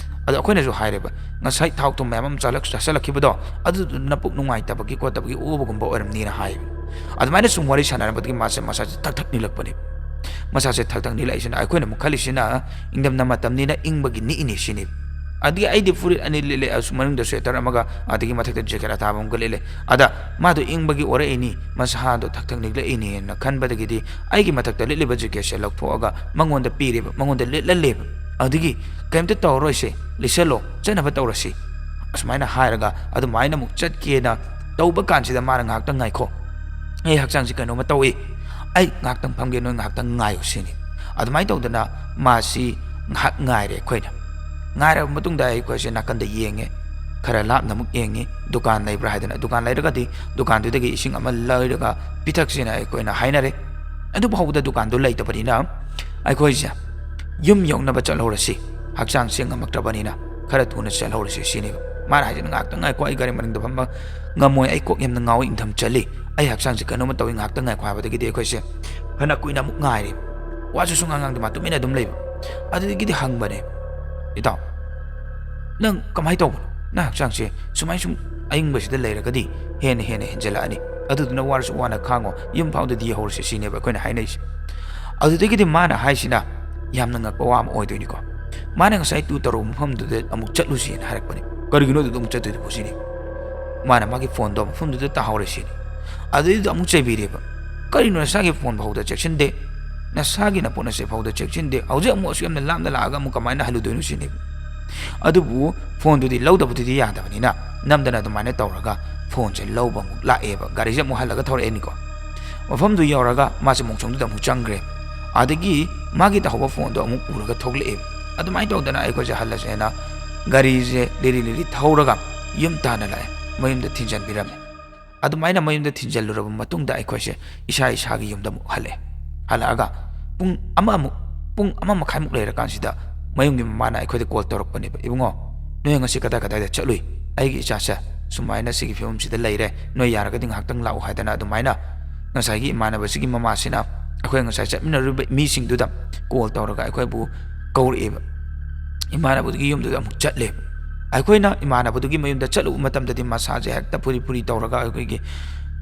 ꯑꯗꯣ ꯑꯩꯈꯣꯏꯅꯁꯨ ꯍꯥꯏꯔꯦꯕ, "ꯉꯁꯥꯏ ꯊꯥꯎ ꯊꯨꯝ ꯃꯌꯥꯝ ꯑꯃ ꯆꯥꯂꯛ-, ꯆꯥꯁꯤꯜꯂꯛꯈꯤꯕꯗꯣ, ꯑꯗꯨꯗꯨꯅ ꯄꯨꯛ ꯅꯨꯡꯉꯥꯏꯇꯕꯒꯤ ꯈꯣꯠꯇꯕꯒꯤ ꯑꯣꯕꯒꯨꯝꯕ ꯑꯣꯏꯔꯝꯅꯤꯅ" ꯍꯥꯏꯌꯦꯕ꯫ ꯑꯗꯨꯃꯥꯏꯅ ꯁꯨꯝ ꯋꯥꯔꯤ ꯁꯥꯟꯅꯔꯝꯕꯗꯒꯤ ꯃꯥꯁꯦ ꯃꯁꯥꯁꯦ ꯊꯛ ꯊꯛ ꯅꯤꯜꯂꯛꯄꯅꯦꯕ꯫ ꯃꯁꯥꯁꯦ ꯊꯛ ꯊꯛ ꯅꯤꯛꯂꯛꯏꯁꯤꯅ ꯑꯩꯈꯣꯏꯅ ꯑꯃꯨꯛ ꯈꯜꯂꯤꯁꯤꯅ ꯏꯪꯊꯝꯊꯥ ꯃꯇꯝꯅꯤꯅ ꯏꯪꯕꯒꯤ ꯅꯤꯛꯏꯅꯤ ꯁꯤꯅꯤ꯫ ꯑꯗꯒꯤ ꯑꯩꯗꯤ ꯐꯨꯔꯤꯠ ꯑꯅꯤ ꯂꯤꯠꯂꯦ, ꯑꯁ, ꯃꯅꯨꯡꯗ ꯁ꯭ꯋꯦꯇꯔ ꯑꯃꯒ ꯑꯗꯒꯤ ꯃꯊꯛꯇ ꯖꯦꯀꯦꯠ ꯑꯊꯥꯕ ꯑꯃꯒ ꯂꯤꯠꯂꯦ꯫ ꯑꯗ ꯃꯥꯗꯣ ꯏꯪꯕꯒꯤ ꯑꯣꯔꯛꯏꯅꯤ, ꯃꯁꯥꯗꯣ ꯊꯛ ꯊꯛ ꯅꯤꯛꯂꯛꯏꯅꯦꯅ ꯈꯟꯕꯗꯒꯤꯗꯤ ꯑꯩꯒꯤ ꯃꯊꯛꯇ ꯂꯤꯠꯂꯤꯕ ꯖꯦꯀꯦꯠꯁꯦ ꯂꯧꯊꯣꯛꯑꯒ ꯃꯉꯣꯟꯗ ꯄꯤꯔꯦꯕ, ꯃꯉꯣꯟꯗ ꯂꯤꯠꯍꯜꯂꯦꯕ꯫ ꯑꯗꯒꯤ "ꯀꯩꯝꯇ ꯇꯧꯔꯔꯣꯏꯁꯦ, ꯂꯤꯠꯁꯜꯂꯣ, ꯆꯠꯅꯕ ꯇꯧꯔꯁꯤ" ꯑꯁꯨꯃꯥꯏꯅ ꯍꯥꯏꯔꯒ ꯑꯗꯨꯃꯥꯏꯅ ꯑꯃꯨꯛ ꯆꯠꯀꯦꯅ ꯇꯧꯕ ꯀꯥꯟꯁꯤꯗ ꯃꯥꯅ "ꯉꯥꯏꯍꯥꯛꯇꯪ ꯉꯥꯏꯈꯣ, ꯑꯩ ꯍꯛꯆꯥꯡꯁꯤ ꯀꯩꯅꯣꯝꯃ ꯇꯧꯏ, ꯑꯩ ꯉꯥꯏꯍꯥꯛꯇꯪ ꯐꯝꯒꯦ, ꯅꯣꯏ ꯉꯥꯏꯍꯥꯛꯇꯪ ꯉꯥꯏꯌꯨ" ꯁꯤꯅꯤ꯫ ꯑꯗꯨꯃꯥꯏꯅ ꯇꯧꯗꯅ ꯃꯥꯁꯤ ꯉꯥꯏꯍꯥꯛ ꯉꯥꯏꯔꯦ ꯑꯩꯈꯣꯏꯅ꯫ ꯉꯥꯏꯔꯕ ꯃꯇꯨꯡꯗ ꯑꯩꯈꯣꯏꯁꯦ ꯅꯥꯀꯟꯗ ꯌꯦꯡꯉꯦ, ꯈꯔ ꯂꯥꯞꯅ ꯑꯃꯨꯛ ꯌꯦꯡꯉꯤ, ꯗꯨꯀꯥꯟ ꯂꯩꯕ꯭ꯔꯥ ꯍꯥꯏꯗꯅ꯫ ꯗꯨꯀꯥꯟ ꯂꯩꯔꯒꯗꯤ ꯗꯨꯀꯥꯟꯗꯨꯗꯒꯤ ꯏꯁꯤꯡ ꯑꯃ ꯂꯩꯔꯒ ꯄꯤꯊꯛꯁꯦꯅ ꯑꯩꯈꯣꯏꯅ ꯍꯥꯏꯅꯔꯦ꯫ ꯑꯗꯨ ꯐꯥꯎꯕꯗ ꯗꯨꯀꯥꯟꯗꯣ ꯂꯩꯇꯕꯅꯤꯅ ꯑꯩꯈꯣꯏꯁꯦ ꯌꯨꯝ ꯌꯧꯅꯕ ꯆꯠꯍꯧꯔꯁꯤ, ꯍꯛꯆꯥꯡꯁꯦ ꯉꯝꯃꯛꯇ꯭ꯔꯕꯅꯤꯅ ꯈꯔ ꯊꯨꯅ ꯆꯠꯍꯧꯔꯁꯤ ꯁꯤꯅꯦꯕ꯫ ꯃꯥꯅ ꯍꯥꯏꯁꯤꯅ "ꯉꯥꯏꯍꯥꯛꯇꯪ ꯉꯥꯏꯈꯣ, ꯑꯩ ꯒꯥꯔꯤ ꯃꯅꯤꯡꯗ ꯐꯝꯕ ꯉꯝꯃꯣꯏ, ꯑꯩ ꯀꯣꯛ ꯌꯥꯝꯅ ꯉꯥꯎꯏ, ꯏꯪꯊꯝ ꯆꯜꯂꯤ, ꯑꯩ ꯍꯛꯆꯥꯡꯁꯦ ꯀꯩꯅꯣꯝꯃ ꯇꯧꯏ, ꯉꯥꯏꯍꯥꯛꯇꯪ ꯉꯥꯏꯈꯣ" ꯍꯥꯏꯕꯗꯒꯤꯗꯤ ꯑꯩꯈꯣꯏꯁꯦ ꯐꯅ ꯀꯨꯏꯅ ꯑꯃꯨꯛ ꯉꯥꯏꯔꯦ꯫ ꯋꯥꯁꯨ ꯁꯨꯡꯉꯥꯡ ꯉꯥꯡꯗꯦ, ꯃꯥ ꯇꯨꯃꯤꯟꯅ ꯑꯗꯨꯝ ꯂꯩꯕ꯫ ꯑꯗꯨꯗꯒꯤꯗꯤ ꯍꯪꯕꯅꯦ, "ꯏꯇꯥꯎ, ꯅꯪ ꯀꯃꯥꯏꯅ ꯇꯧꯕꯅꯣ? ꯅꯪ ꯍꯛꯆꯥꯡꯁꯦ ꯁꯨꯃꯥꯏ ꯁꯨꯝ ꯑꯏꯪꯕꯁꯤꯗ ꯂꯩꯔꯒꯗꯤ ꯍꯦꯟꯅ ꯍꯦꯟꯅ ꯍꯦꯟꯖꯜꯂꯛꯑꯅꯤ꯫ ꯑꯗꯨꯗꯨꯅ ꯋꯥꯔꯁꯨ ꯋꯥꯅ ꯈꯥꯡꯉꯣ, ꯌꯨꯝ ꯐꯥꯎꯗꯗꯤ ꯌꯧꯍꯧꯔꯁꯦ" ꯁꯤꯅꯦꯕ ꯑꯩꯈꯣꯏꯅ ꯍꯥꯏꯅꯩꯁꯦ꯫ ꯑꯗꯨꯗꯒꯤꯗꯤ ꯃꯥꯅ ꯍꯥꯏꯁꯤꯅ ꯌꯥꯝꯅ ꯉꯛꯄ ꯋꯥ ꯑꯃ ꯑꯣꯏꯗꯣꯏꯅꯤꯀꯣ꯫ ꯃꯥꯅ ꯉꯁꯥꯏ ꯇꯨ ꯇꯧꯔꯨꯕ ꯃꯐꯝꯗꯨꯗ ꯑꯃꯨꯛ ꯆꯠꯂꯨꯁꯦꯅ ꯍꯥꯏꯔꯛꯄꯅꯦ꯫ "ꯀꯔꯤꯒꯤꯅꯣ ꯑꯗꯨꯗ ꯑꯃꯨꯛ ꯆꯠꯇꯣꯏꯗꯨꯕꯨ?" ꯁꯤꯅꯤ꯫ ꯃꯥꯅ ꯃꯥꯒꯤ ꯐꯣꯟꯗꯣ ꯃꯐꯝꯗꯨꯗ ꯇꯥꯍꯧꯔꯦ ꯁꯤꯅꯤ꯫ ꯑꯗꯨꯗꯩꯗꯨꯗ ꯑꯃꯨꯛ ꯆꯩꯕꯤꯔꯦꯕ, "ꯀꯔꯤꯅꯣ, ꯅꯁꯥꯒꯤ ꯐꯣꯟ ꯐꯥꯎꯗ ꯆꯦꯛꯁꯤꯟꯗꯦ, ꯅꯁꯥꯒꯤ ꯅꯄꯣꯠ ꯅꯁꯦ ꯐꯥꯎꯗ ꯆꯦꯛꯁꯤꯟꯗꯦ, ꯍꯧꯖꯤꯛ ꯑꯃꯨꯛ ꯑꯁꯨꯛ ꯌꯥꯝꯅ ꯂꯥꯞꯅ ꯂꯥꯛꯑꯒ ꯑꯃꯨꯛ ꯀꯃꯥꯏꯅ ꯍꯜꯂꯨꯗꯣꯏꯅꯣ?" ꯁꯤꯅꯦꯕ꯫ ꯑꯗꯨꯕꯨ ꯐꯣꯟꯗꯨꯗꯤ ꯂꯧꯗꯕꯗꯨꯗꯤ ꯌꯥꯗꯕꯅꯤꯅ ꯅꯝꯗꯅ ꯑꯗꯨꯃꯥꯏꯅ ꯇꯧꯔꯒ ꯐꯣꯟꯁꯦ ꯂꯧꯕ ꯑꯃꯨꯛ ꯂꯥꯛꯑꯦꯕ, ꯒꯥꯔꯤꯁꯦ ꯑꯃꯨꯛ ꯍꯜꯂꯒ ꯊꯧꯔꯛꯑꯦꯅꯤꯀꯣ꯫ ꯃꯐꯝꯗꯨ ꯌꯧꯔꯒ ꯃꯥꯁꯦ ꯃꯣꯡꯁꯣꯡꯗꯨꯗ ꯑꯃꯨꯛ ꯆꯪꯈ꯭ꯔꯦ꯫ ꯑꯗꯒꯤ ꯃꯥꯒꯤ ꯇꯥꯍꯧꯕ ꯐꯣꯟꯗꯣ ꯑꯃꯨꯛ ꯄꯨꯔꯒ ꯊꯣꯛꯂꯛꯑꯦ꯫ ꯑꯗꯨꯃꯥꯏꯅ ꯇꯧꯗꯅ ꯑꯩꯈꯣꯏꯁꯦ ꯍꯜꯂꯁꯦꯅ ꯒꯥꯔꯤꯁꯦ ꯂꯤꯔꯤ ꯂꯤꯔꯤ ꯊꯧꯔꯒ ꯌꯨꯝ ꯇꯥꯟꯅ ꯂꯥꯛꯑꯦ, ꯃꯌꯨꯝꯗ ꯊꯤꯟꯖꯟꯕꯤꯔꯝꯃꯦ꯫ ꯑꯗꯨꯃꯥꯏꯅ ꯃꯌꯨꯝꯗ ꯊꯤꯟꯖꯜꯂꯨꯔꯕ ꯃꯇꯨꯡꯗ ꯑꯩꯈꯣꯏꯁꯦ ꯏꯁꯥ ꯏꯁꯥꯒꯤ ꯌꯨꯝꯗ ꯑꯃꯨꯛ ꯍꯜꯂꯛꯑꯦ꯫ ꯍꯜꯂꯛꯑꯒ ꯄꯨꯡ ꯑꯃꯃꯨꯛ, ꯄꯨꯡ ꯑꯃ ꯃꯈꯥꯏꯃꯨꯛ ꯂꯩꯔꯀꯥꯟꯁꯤꯗ ꯃꯌꯨꯝꯒꯤ ꯃꯃꯥꯅ ꯑꯩꯈꯣꯏꯗ ꯀꯣꯜ ꯇꯧꯔꯛꯄꯅꯦꯕ, "ꯏꯕꯨꯡꯉꯣ, ꯅꯣꯏ ꯉꯁꯤ ꯀꯗꯥꯏ ꯀꯗꯥꯏꯗ ꯆꯠꯂꯨꯏ? ꯑꯩꯒꯤ ꯏꯆꯥꯁꯦ ꯁꯨꯃꯥꯏꯅ ꯁꯤꯒꯤ ꯐꯤꯕꯝꯁꯤꯗ ꯂꯩꯔꯦ, ꯅꯣꯏ ꯌꯥꯔꯒꯗꯤ ꯉꯥꯏꯍꯥꯛꯇꯪ ꯂꯥꯛꯎ" ꯍꯥꯏꯗꯅ ꯑꯗꯨꯃꯥꯏꯅ ꯉꯁꯥꯏꯒꯤ ꯏꯃꯥꯟꯅꯕꯁꯤꯒꯤ ꯃꯃꯥꯁꯤꯅ ꯑꯩꯈꯣꯏ ꯉꯁꯥꯏ ꯆꯠꯃꯤꯟꯅꯔꯨꯕ ꯃꯤꯁꯤꯡꯗꯨꯗ ꯀꯣꯜ ꯇꯧꯔꯒ ꯑꯩꯈꯣꯏꯕꯨ ꯀꯧꯔꯛꯑꯦꯕ꯫ ꯏꯃꯥꯟꯅꯕꯗꯨꯒꯤ ꯌꯨꯝꯗꯨꯗ ꯑꯃꯨꯛ ꯆꯠꯂꯦ꯫ ꯑꯩꯈꯣꯏꯅ ꯏꯃꯥꯟꯅꯕꯗꯨꯒꯤ ꯃꯌꯨꯝꯗ ꯆꯠꯂꯨꯕ ꯃꯇꯝꯗꯗꯤ ꯃꯁꯥꯁꯦ ꯍꯦꯛꯇ ꯐꯨꯔꯤ ꯐꯨꯔꯤ ꯇꯧꯔꯒ ꯑꯩꯈꯣꯏꯒꯤ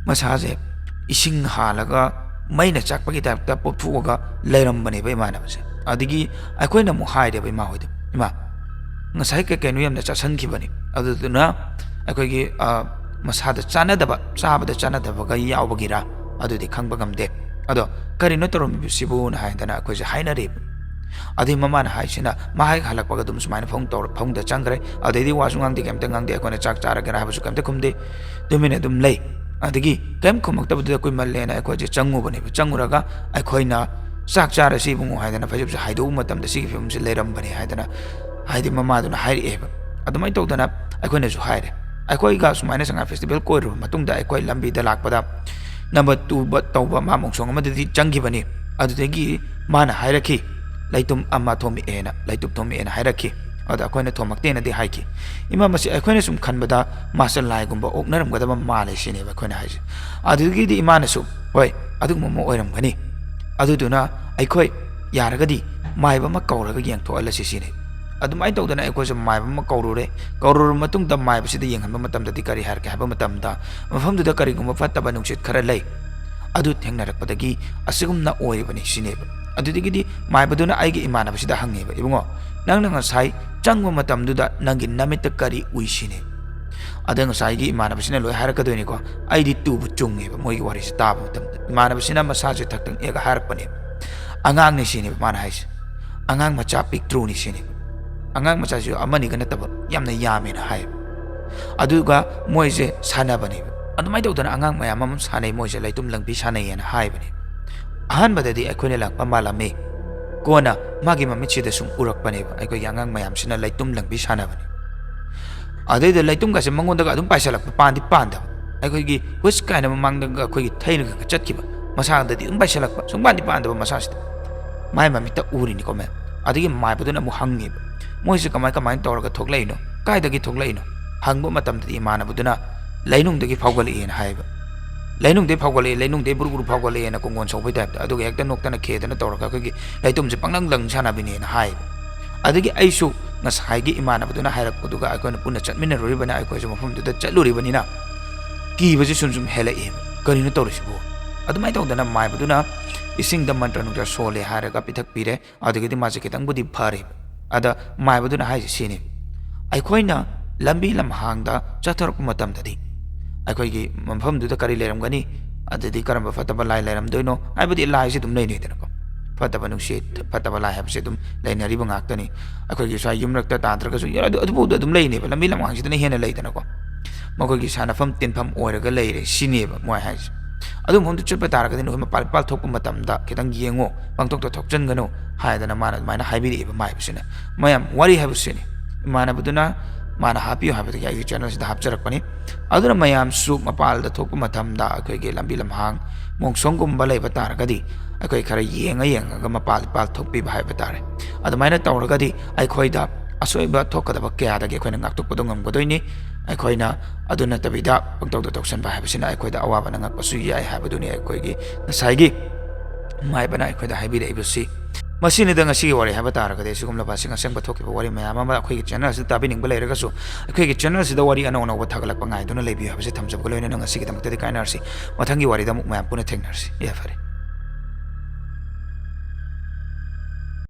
ꯃꯁꯥꯁꯦ ꯏꯁꯤꯡ ꯍꯥꯜꯂꯒ ꯃꯩꯅ ꯆꯥꯛꯄꯒꯤ ꯇꯥꯏꯞꯇ ꯄꯣꯞꯊꯣꯛꯑꯒ ꯂꯩꯔꯝꯕꯅꯦꯕ ꯏꯃꯥꯟꯅꯕꯁꯦ꯫ ꯑꯗꯒꯤ ꯑꯩꯈꯣꯏꯅ ꯑꯃꯨꯛ ꯍꯥꯏꯔꯦꯕ ꯏꯃꯥ ꯍꯣꯏꯗ, "ꯏꯃꯥ, ꯉꯁꯥꯏ ꯀꯩ ꯀꯩꯅꯣ ꯌꯥꯝꯅ ꯆꯥꯁꯟꯈꯤꯕꯅꯤ, ꯑꯗꯨꯗꯨꯅ ꯑꯩꯈꯣꯏꯒꯤ, ꯑ, ꯃꯁꯥꯗ ꯆꯥꯟꯅꯗꯕ, ꯆꯥꯕꯗ ꯆꯥꯟꯅꯗꯕꯒ ꯌꯥꯎꯕꯒꯤꯔ ꯑꯗꯨꯗꯤ ꯈꯪꯕ ꯉꯝꯗꯦ, ꯑꯗꯣ ꯀꯔꯤꯅꯣ ꯇꯧꯔꯝꯃꯤꯕꯁꯤꯕꯨꯅ?" ꯍꯥꯏꯗꯅ ꯑꯩꯈꯣꯏꯁꯦ ꯍꯥꯏꯅꯔꯦꯕ꯫ ꯑꯗꯨꯏ ꯃꯃꯥꯅ ꯍꯥꯏꯁꯤꯅ, ꯃꯥ ꯍꯦꯛ ꯍꯜꯂꯛꯄꯒ ꯑꯗꯨꯝ ꯁꯨꯃꯥꯏꯅ ꯐꯃꯨꯡ ꯇꯧꯔ, ꯐꯃꯨꯡꯗ ꯆꯪꯈ꯭ꯔꯦ꯫ ꯑꯗꯩꯗꯤ ꯋꯥꯁꯨ ꯉꯥꯡꯗꯦ, ꯀꯩꯝꯇ ꯉꯥꯡꯗꯦ꯫ ꯑꯩꯈꯣꯏꯅ ꯆꯥꯛ ꯆꯥꯔꯒꯦꯔꯥ ꯍꯥꯏꯕꯁꯨ ꯀꯩꯝꯇ ꯈꯨꯝꯗꯦ, ꯇꯨꯃꯤꯟꯅ ꯑꯗꯨꯝ ꯂꯩ꯫ ꯑꯗꯒꯤ ꯀꯩꯝ ꯈꯨꯝꯃꯛꯇꯕꯗꯨꯗ ꯀꯨꯏꯃꯜꯂꯦꯅ ꯑꯩꯈꯣꯏꯁꯦ ꯆꯪꯉꯨꯕꯅꯦꯕ꯫ ꯆꯪꯉꯨꯔꯒ ꯑꯩꯈꯣꯏꯅ, "ꯆꯥꯛ ꯆꯥꯔꯁꯤ ꯏꯕꯨꯡꯉꯣ" ꯍꯥꯏꯗꯅ ꯐꯩꯖꯨꯞꯁꯦ ꯍꯥꯏꯗꯣꯛꯎꯕ ꯃꯇꯝꯗ ꯁꯤꯒꯤ ꯐꯤꯕꯝꯁꯤ ꯂꯩꯔꯝꯕꯅꯦ ꯍꯥꯏꯗꯅ ꯍꯥꯏꯗꯤ ꯃꯃꯥꯗꯨꯅ ꯍꯥꯏꯔꯛꯑꯦꯕ꯫ ꯑꯗꯨꯃꯥꯏꯅ ꯇꯧꯗꯅ ꯑꯩꯈꯣꯏꯅꯁꯨ ꯍꯥꯏꯔꯦ꯫ ꯑꯩꯈꯣꯏꯒ ꯁꯨꯃꯥꯏꯅ ꯁꯉꯥꯏ ꯐꯦꯁꯇꯤꯚꯦꯜ ꯀꯣꯏꯔꯨꯕ ꯃꯇꯨꯡꯗ ꯑꯩꯈꯣꯏ ꯂꯝꯕꯤꯗ ꯂꯥꯛꯄꯗ ꯅꯝꯕꯔ ꯇꯨ ꯇꯧꯕ ꯑꯃ ꯃꯣꯡꯁꯣꯡ ꯑꯃꯗꯗꯤ ꯆꯪꯈꯤꯕꯅꯤ꯫ ꯑꯗꯨꯗꯒꯤ ꯃꯥꯅ ꯍꯥꯏꯔꯛꯈꯤ, "ꯂꯩꯇꯨꯝ ꯑꯃ ꯊꯣꯝꯃꯛꯑꯦꯅ, ꯂꯩꯇꯨꯝ ꯊꯣꯝꯃꯛꯑꯦꯅ" ꯍꯥꯏꯔꯛꯈꯤ꯫ ꯑꯗ ꯑꯩꯈꯣꯏꯅ ꯊꯣꯝꯃꯛꯇꯦꯅꯗꯤ ꯍꯥꯏꯈꯤ꯫ ꯏꯃꯥ, ꯃꯁꯤ ꯑꯩꯈꯣꯏꯅ ꯁꯨꯝ ꯈꯟꯕꯗ ꯃꯥꯁꯦ ꯂꯥꯏꯒꯨꯝꯕ ꯑꯣꯛꯅꯔꯝꯒꯗꯕ ꯃꯥꯜꯂꯦ ꯁꯤꯅꯦꯕ ꯑꯩꯈꯣꯏꯅ ꯍꯥꯏꯁꯦ꯫ ꯑꯗꯨꯗꯒꯤꯗꯤ ꯏꯃꯥꯅꯁꯨ, "ꯍꯣꯏ, ꯑꯗꯨꯒꯨꯝꯕ ꯑꯃ ꯑꯣꯏꯔꯝꯒꯅꯤ꯫ ꯑꯗꯨꯗꯨꯅ ꯑꯩꯈꯣꯏ ꯌꯥꯔꯒꯗꯤ ꯃꯥꯏꯕ ꯑꯃ ꯀꯧꯔꯒ ꯌꯦꯡꯊꯣꯛꯍꯜꯂꯁꯤ" ꯁꯤꯅꯤ꯫ ꯑꯗꯨꯃꯥꯏꯅ ꯇꯧꯗꯅ ꯑꯩꯈꯣꯏꯁꯦ ꯃꯥꯏꯕ ꯑꯃ ꯀꯧꯔꯨꯔꯦ꯫ ꯀꯧꯔꯨꯔꯕ ꯃꯇꯨꯡꯗ ꯃꯥꯏꯕꯁꯤꯗ ꯌꯦꯡꯍꯟꯕ ꯃꯇꯝꯗꯗꯤ ꯀꯔꯤ ꯍꯥꯏꯔꯛꯀꯦ ꯍꯥꯏꯕ ꯃꯇꯝꯗ, ꯃꯐꯝꯗꯨꯗ ꯀꯔꯤꯒꯨꯝꯕ ꯐꯠꯇꯕ ꯅꯨꯡꯁꯤꯠ ꯈꯔ ꯂꯩ, ꯑꯗꯨ ꯊꯦꯡꯅꯔꯛꯄꯗꯒꯤ ꯑꯁꯤꯒꯨꯝꯅ ꯑꯣꯏꯔꯤꯕꯅꯤ ꯁꯤꯅꯦꯕ꯫ ꯑꯗꯨꯗꯒꯤꯗꯤ ꯃꯥꯏꯕꯗꯨꯅ ꯑꯩꯒꯤ ꯏꯃꯥꯟꯅꯕꯁꯤꯗ ꯍꯪꯉꯦꯕ, "ꯏꯕꯨꯡꯉꯣ, ꯅꯪꯅ ꯉꯁꯥꯏ ꯆꯪꯕ ꯃꯇꯝꯗꯨꯗ ꯅꯪꯒꯤ ꯅꯃꯤꯠꯇ ꯀꯔꯤ ꯎꯏ?" ꯁꯤꯅꯦ꯫ ꯑꯗ ꯉꯁꯥꯏꯒꯤ ꯏꯃꯥꯟꯅꯕꯁꯤꯅ ꯂꯣꯏ ꯍꯥꯏꯔꯛꯀꯗꯣꯏꯅꯤꯀꯣ꯫ ꯑꯩꯗꯤ ꯇꯨꯕꯨ ꯆꯨꯡꯉꯦꯕ ꯃꯣꯏꯒꯤ ꯋꯥꯔꯤꯁꯦ ꯇꯥꯕ ꯃꯇꯝꯗ꯫ ꯏꯃꯥꯟꯅꯕꯁꯤꯅ ꯃꯁꯥꯁꯦ ꯊꯛꯇꯛ ꯅꯦꯛꯑꯒ ꯍꯥꯏꯔꯛꯄꯅꯦꯕ꯫ "ꯑꯉꯥꯡꯅꯤ" ꯁꯤꯅꯦꯕ ꯃꯥꯅ ꯍꯥꯏꯁꯦ꯫ "ꯑꯉꯥꯡ ꯃꯆꯥ ꯄꯤꯛꯇ꯭ꯔꯨꯅꯤ" ꯁꯤꯅꯦꯕ꯫ "ꯑꯉꯥꯡ ꯃꯆꯥꯁꯤꯁꯨ ꯑꯃꯅꯤꯒ ꯅꯠꯇꯕ, ꯌꯥꯝꯅ ꯌꯥꯝꯃꯦꯅ" ꯍꯥꯏꯌꯦꯕ꯫ ꯑꯗꯨꯒ ꯃꯣꯏꯁꯦ ꯁꯥꯟꯅꯕꯅꯦꯕ꯫ ꯑꯗꯨꯃꯥꯏꯅ ꯇꯧꯗꯅ ꯑꯉꯥꯡ ꯃꯌꯥꯝ ꯑꯃ ꯁꯥꯟꯅꯩ, ꯃꯣꯏꯁꯦ ꯂꯩꯇꯨꯝ ꯂꯪꯕꯤ ꯁꯥꯟꯅꯩꯌꯦꯅ ꯍꯥꯏꯕꯅꯦ꯫ ꯑꯍꯥꯟꯕꯗꯗꯤ ꯑꯩꯈꯣꯏꯅ ꯂꯥꯛꯄ ꯃꯥꯜꯂꯝꯃꯤ꯫ ꯀꯣꯟꯅ ꯃꯥꯒꯤ ꯃꯃꯤꯠꯁꯤꯗ ꯁꯨꯝ ꯎꯔꯛꯄꯅꯦꯕ, ꯑꯩꯈꯣꯏꯒꯤ ꯑꯉꯥꯡ ꯃꯌꯥꯝꯁꯤꯅ ꯂꯩꯇꯨꯝ ꯂꯪꯕꯤ ꯁꯥꯟꯅꯕꯅꯤ꯫ ꯑꯗꯩꯗ ꯂꯩꯇꯨꯝꯒꯁꯦ ꯃꯉꯣꯟꯗꯒ ꯑꯗꯨꯝ ꯄꯥꯏꯁꯜꯂꯛꯄ, ꯄꯥꯟꯗꯤ ꯄꯥꯟꯗꯕ꯫ ꯑꯩꯈꯣꯏꯒꯤ ꯍꯨꯏꯁ ꯀꯥꯏꯅ ꯃꯃꯥꯡꯗꯒ ꯑꯩꯈꯣꯏꯒꯤ ꯊꯩꯔꯒ ꯆꯠꯈꯤꯕ, ꯃꯁꯥꯗꯗꯤ ꯑꯗꯨꯝ ꯄꯥꯏꯁꯜꯂꯛꯄ, ꯁꯨꯡꯄꯥꯟꯗꯤ ꯄꯥꯟꯗꯕ ꯃꯁꯥꯁꯤꯗ꯫ ꯃꯥꯏ ꯃꯃꯤꯠꯇ ꯎꯔꯤꯅꯤꯀꯣ ꯃꯌꯥꯝ꯫ ꯑꯗꯒꯤ ꯃꯥꯏꯕꯗꯨꯅ ꯑꯃꯨꯛ ꯍꯪꯉꯦꯕ, "ꯃꯣꯏꯁꯦ ꯀꯃꯥꯏ ꯀꯃꯥꯏꯅ ꯇꯧꯔꯒ ꯊꯣꯛꯂꯛꯏꯅꯣ? ꯀꯥꯏꯗꯒꯤ ꯊꯣꯛꯂꯛꯏꯅꯣ?" ꯍꯪꯕ ꯃꯇꯝꯗꯗꯤ ꯏꯃꯥꯟꯅꯕꯗꯨꯅ, "ꯂꯩꯅꯨꯡꯗꯒꯤ ꯐꯥꯎꯒꯠꯂꯛꯑꯦꯅ" ꯍꯥꯏꯌꯦꯕ꯫ "ꯂꯩꯅꯨꯡꯗꯒꯤ ꯐꯥꯎꯒꯠꯂꯛꯑꯦ, ꯂꯩꯅꯨꯡꯗꯒꯤ ꯕꯨꯔꯨ ꯕꯨꯔꯨ ꯐꯥꯎꯒꯠꯂꯛꯑꯦꯅ" ꯀꯣꯡꯒꯣꯟ ꯁꯧꯕꯩ ꯇꯥꯏꯞꯇ꯫ ꯑꯗꯨꯒ ꯍꯦꯛꯇ ꯅꯣꯛꯇꯅ ꯈꯦꯗꯅ ꯇꯧꯔꯒ ꯑꯩꯈꯣꯏꯒꯤ ꯂꯩꯇꯨꯝꯁꯦ ꯄꯪꯂꯪ ꯂꯪ ꯁꯥꯟꯅꯕꯤꯅꯦꯅ ꯍꯥꯏꯌꯦꯕ꯫ ꯑꯗꯒꯤ ꯑꯩꯁꯨ ꯉꯁꯥꯏꯒꯤ ꯏꯃꯥꯟꯅꯕꯗꯨꯅ ꯍꯥꯏꯔꯛꯄꯗꯨꯒ ꯑꯩꯈꯣꯏꯅ ꯄꯨꯟꯅ ꯆꯠꯃꯤꯟꯅꯔꯨꯔꯤꯕꯅ, ꯑꯩꯈꯣꯏꯁꯨ ꯃꯐꯝꯗꯨꯗ ꯆꯠꯂꯨꯔꯤꯕꯅꯤꯅ ꯀꯤꯕꯁꯦ ꯁꯨꯝ ꯁꯨꯝ ꯍꯦꯜꯂꯛꯑꯦꯕ꯫ "ꯀꯔꯤꯅꯣ ꯇꯧꯔꯤꯁꯤꯕꯣ?" ꯑꯗꯨꯃꯥꯏꯅ ꯇꯧꯗꯅ ꯃꯥꯏꯕꯗꯨꯅ ꯏꯁꯤꯡꯗ ꯃꯟꯇ꯭ꯔ ꯅꯨꯡꯇ꯭ꯔ ꯁꯣꯜꯂꯦ ꯍꯥꯏꯔꯒ ꯄꯤꯊꯛꯄꯤꯔꯦ꯫ ꯑꯗꯨꯗꯒꯤꯗꯤ ꯃꯥꯁꯦ ꯈꯤꯇꯪꯕꯨꯗꯤ ꯐꯔꯦ꯫ ꯑꯗ ꯃꯥꯏꯕꯗꯨꯅ ꯍꯥꯏꯁꯦ ꯁꯤꯅꯤ, ꯑꯩꯈꯣꯏꯅ ꯂꯝꯕꯤ ꯂꯝꯍꯥꯡꯗ ꯆꯠꯊꯔꯛꯄ ꯃꯇꯝꯗꯗꯤ ꯑꯩꯈꯣꯏꯒꯤ ꯃꯐꯝꯗꯨꯗ ꯀꯔꯤ ꯂꯩꯔꯝꯒꯅꯤ, ꯑꯗꯨꯗꯤ ꯀꯔꯝꯕ ꯐꯠꯇꯕ ꯂꯥꯏ ꯂꯩꯔꯝꯗꯣꯏꯅꯣ ꯍꯥꯏꯕꯗꯤ ꯂꯥꯏꯁꯤ ꯑꯗꯨꯝ ꯂꯩꯅꯩꯗꯅꯀꯣ꯫ ꯐꯠꯇꯕ ꯅꯨꯡꯁꯤꯠ, ꯐꯠꯇꯕ ꯂꯥꯏ ꯍꯥꯏꯕꯁꯦ ꯑꯗꯨꯝ ꯂꯩꯅꯔꯤꯕ ꯉꯥꯛꯇꯅꯤ꯫ ꯑꯩꯈꯣꯏꯒꯤ ꯁ꯭ꯋꯥꯏ ꯌꯨꯝꯂꯛꯇ ꯇꯥꯗ꯭ꯔꯒꯁꯨ, ꯑꯗꯨ, ꯑꯗꯨꯐꯥꯎꯗ ꯑꯗꯨꯝ ꯂꯩꯅꯦꯕ, ꯂꯝꯕꯤ ꯂꯝꯍꯥꯡꯁꯤꯗꯅ ꯍꯦꯟꯅ ꯂꯩꯗꯅꯀꯣ꯫ ꯃꯈꯣꯏꯒꯤ ꯁꯥꯟꯅꯐꯝ ꯇꯤꯟꯐꯝ ꯑꯣꯏꯔꯒ ꯂꯩꯔꯦ ꯁꯤꯅꯦꯕ ꯃꯣꯏ ꯍꯥꯏꯁꯦ꯫ ꯑꯗꯨ ꯃꯐꯝꯗꯨ ꯆꯠꯄ ꯇꯥꯔꯒꯗꯤ ꯅꯈꯣꯏ ꯃꯄꯥꯜ ꯏꯄꯥꯜ ꯊꯣꯛꯄ ꯃꯇꯝꯗ ꯈꯤꯇꯪ ꯌꯦꯡꯉꯣ, ꯄꯪꯊꯣꯛꯇ ꯊꯣꯛꯆꯟꯒꯅꯨ ꯍꯥꯏꯗꯅ ꯃꯥꯅ ꯑꯗꯨꯃꯥꯏꯅ ꯍꯥꯏꯕꯤꯔꯛꯑꯦꯕ ꯃꯥꯏꯕꯁꯤꯅ꯫ ꯃꯌꯥꯝ ꯋꯥꯔꯤ ꯍꯥꯏꯕꯁꯤꯅꯤ꯫ ꯏꯃꯥꯟꯅꯕꯗꯨꯅ ꯃꯥꯅ ꯍꯥꯞꯄꯤꯌꯨ ꯍꯥꯏꯕꯗꯒꯤ ꯑꯩꯒꯤ ꯆꯦꯅꯦꯜꯁꯤꯗ ꯍꯥꯞꯆꯔꯛꯄꯅꯤ꯫ ꯑꯗꯨꯅ ꯃꯌꯥꯝꯁꯨ ꯃꯄꯥꯜꯗ ꯊꯣꯛꯄ ꯃꯇꯝꯗ ꯑꯩꯈꯣꯏꯒꯤ ꯂꯝꯕꯤ ꯂꯝꯍꯥꯡ ꯃꯣꯡꯁꯣꯡꯒꯨꯝꯕ ꯂꯩꯕ ꯇꯥꯔꯒꯗꯤ ꯑꯩꯈꯣꯏ ꯈꯔ ꯌꯦꯡꯉ ꯌꯦꯡꯉꯒ ꯃꯄꯥꯜ ꯏꯄꯥꯜ ꯊꯣꯛꯄꯤꯕ ꯍꯥꯏꯕ ꯇꯥꯔꯦ꯫ ꯑꯗꯨꯃꯥꯏꯅ ꯇꯧꯔꯒꯗꯤ ꯑꯩꯈꯣꯏꯗ ꯑꯁꯣꯏꯕ ꯊꯣꯛꯀꯗꯕ ꯀꯌꯥꯗꯒꯤ ꯑꯩꯈꯣꯏꯅ ꯉꯥꯛꯊꯣꯛꯄꯗꯣ ꯉꯝꯒꯗꯣꯏꯅꯤ꯫ ꯑꯩꯈꯣꯏꯅ ꯑꯗꯨ ꯅꯠꯇꯕꯤꯗ ꯄꯪꯇꯧꯗ ꯇꯧꯁꯟꯕ ꯍꯥꯏꯕꯁꯤꯅ ꯑꯩꯈꯣꯏꯗ ꯑꯋꯥꯕ ꯅꯪꯉꯛꯄꯁꯨ ꯌꯥꯏ ꯍꯥꯏꯕꯗꯨꯅꯤ ꯑꯩꯈꯣꯏꯒꯤ ꯉꯁꯥꯏꯒꯤ ꯃꯥꯏꯕꯅ ꯑꯩꯈꯣꯏꯗ ꯍꯥꯏꯕꯤꯔꯛꯏꯕꯁꯤ꯫ ꯃꯁꯤꯅꯤꯗ ꯉꯁꯤꯒꯤ ꯋꯥꯔꯤ ꯍꯥꯏꯕ ꯇꯥꯔꯒꯗꯤ, ꯑꯁꯤꯒꯨꯝꯂꯕ ꯑꯁꯦꯡ ꯑꯁꯦꯡꯕ ꯊꯣꯛꯈꯤꯕ ꯋꯥꯔꯤ ꯃꯌꯥꯝ ꯑꯃ ꯑꯩꯈꯣꯏꯒꯤ ꯆꯦꯅꯦꯜꯁꯤꯗ ꯇꯥꯕꯤꯅꯤꯡꯕ ꯂꯩꯔꯒꯁꯨ, ꯑꯩꯈꯣꯏꯒꯤ ꯆꯦꯅꯦꯜꯁꯤꯗ ꯋꯥꯔꯤ ꯑꯅꯧ ꯑꯅꯧꯕ ꯊꯥꯒꯠꯂꯛꯄ ꯉꯥꯏꯗꯨꯅ ꯂꯩꯕꯤꯌꯨ ꯍꯥꯏꯕꯁꯤ ꯊꯝꯖꯕꯒ ꯂꯣꯏꯅꯅ ꯉꯁꯤꯒꯤꯗꯃꯛꯇꯗꯤ ꯀꯥꯏꯅꯔꯁꯤ꯫ ꯃꯊꯪꯒꯤ ꯋꯥꯔꯤꯗ ꯑꯃꯨꯛ ꯃꯌꯥꯝ ꯄꯨꯟꯅ ꯊꯦꯡꯅꯔꯁꯤ꯫ ꯌꯥꯏꯐꯔꯦ꯫